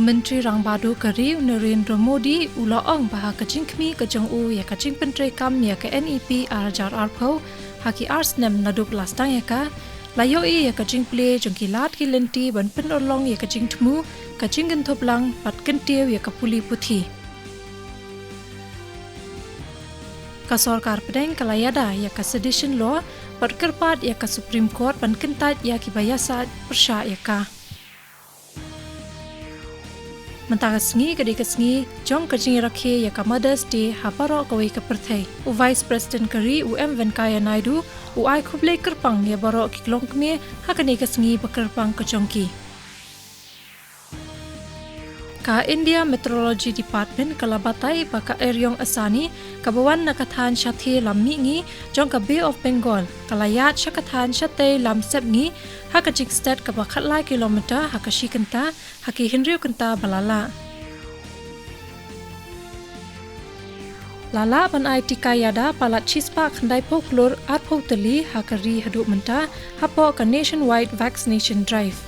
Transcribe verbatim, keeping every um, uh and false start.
Myntri Rangbah Duh ka ri u Narendra Modi u la ong ba ha ka jingkhmih ka jong u ïa ka jingpyntreikam ïa ka N E P ar hajar arphew ha ki ar snem naduh la sdang ïa ka, la ïohi ïa ka jingplie jong ki lad ki lynti ban pynurlong ïa ka jingthmu, ka jingkynthup lang bad kyntiew ïa ka pule puthi. Ka sorkar pdeng ka la ïada ïa ka Sedition Law bad kyrpad ïa ka Supreme Court ban kyntait ïa kiba ïasaid pyrshah ïa ka. Mynta ka sngi ka dei ka sngi jong ka jingrakhe ïa ka Mother's Day ha baroh kawei ka pyrthei. U Vice President ka ri u M Venkaiah Naidu u ai khublei kyrpang ïa baroh ki longkmie ha kane ka sngi ba kyrpang ka jong ki. Ka India Meteorology Department ka la batai ba ka eriong Asani kaba wan na ka thaiñ shathie lam mihngi jong ka Bay of Bengal ka la ïaid sha ka thaiñ shatei lam sepngi ha ka jingstet kaba khatlai kilometer ha ka shi kynta ha ki hynriew kynta ba la lah. La lah ban ai tika ïada palat shispah khyndaiphew klur arphew tylli ha ka ri haduh mynta hapoh ka Nationwide Vaccination Drive.